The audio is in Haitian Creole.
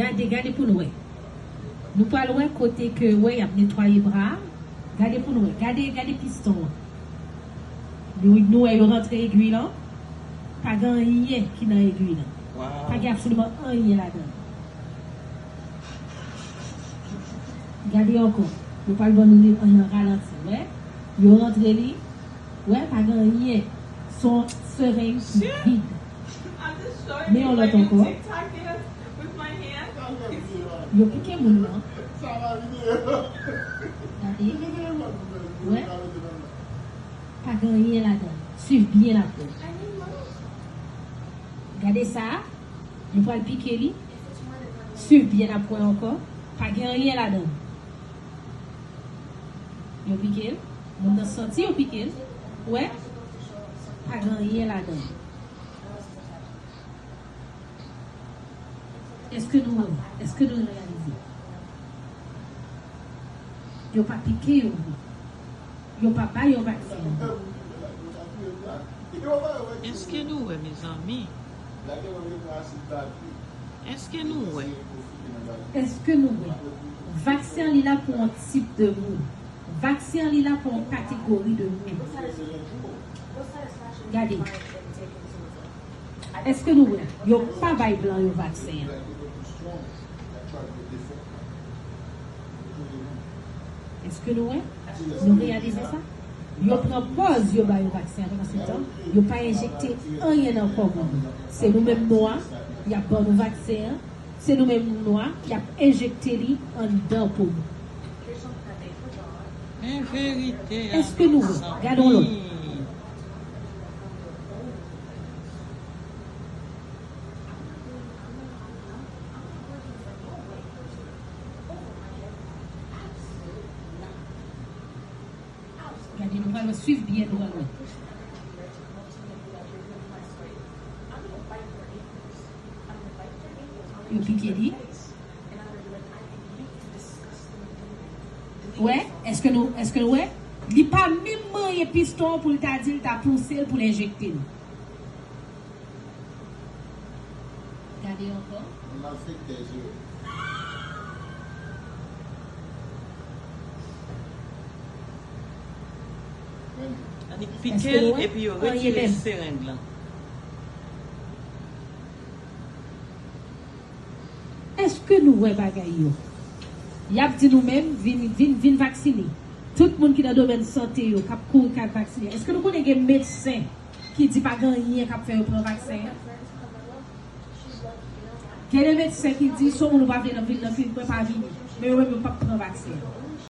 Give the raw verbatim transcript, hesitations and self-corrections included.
Gade, gade pou n wè. Nou pral wè kote ke, wè, y ap netwaye bra a. Gade pou n wè. Gade, gade piston an. Nou, nou wè yo rantre egwi lan. Pa gen anyen ki nan egwi lan. Pa gen absoliman anyen ladan l. Gade ankò. Yo pral ban nou li an ralanti. Wè? Yo rantre li. Wè, pa gen anyen. Se yon sereng ki vid. Men yon lòt ankò. Yo pike moun nan. Gade. Wè. Pa gen anyen ladan. Swiv byen apre. Gade sa. Yo pral pike li. Swiv byen apre ankò. Pa gen anyen ladan. Yo pike l. Moun nan santi yo pike l. Wè. Pa gen anyen ladan. Èske nou wè? Èske nou reyalize? Yo pa pike yo vre. Yo pa ba yo vaksen. Èske nou wè, mezanmi? Èske nou wè? Èske nou wè? Vaksen an li la pou yon tip de moun. Vaksen an li la pou yon kategori de moun. Gade. Èske nou wè? Yo pa bay blan yo vaksen an. Èske nou wè? Nou reyalize sa? Yo pran pòz yo ba yo vaksen an, pandan se tan, yo pa enjekte anyen nan kò moun nan. Se nou menm nwa, y ap ban nou vaksen an. Se nou menm nwa, y ap enjekte li anndan po nou. Men verite a, mezanmi. Èske nou wè? Gade yon lòt. Gade, nou pral wè, swiv byen, nou pral wè. Yo pike li. Wè, èske nou, èske nou wè? Li pa menm manyen piston an pou l ta di l ta pouse l pou l enjekte l. Gade ankò. Yon malfektè, zi. Li pike l epi yo retire sereng lan. Èske nou wè bagay yo? Y ap di nou menm, vin, vin, vin vaksine. Tout moun ki nan domèn sante yo, k ap kouri k al vaksine. Èske nou konnen gen medsen ki di pa gen anyen k ap fè yo pran vaksen an? Gen de medsen ki di, si yon moun ou pa vle nan vin nan klinik mwen, pa vini. Men yo menm, yo p ap pran vaksen an.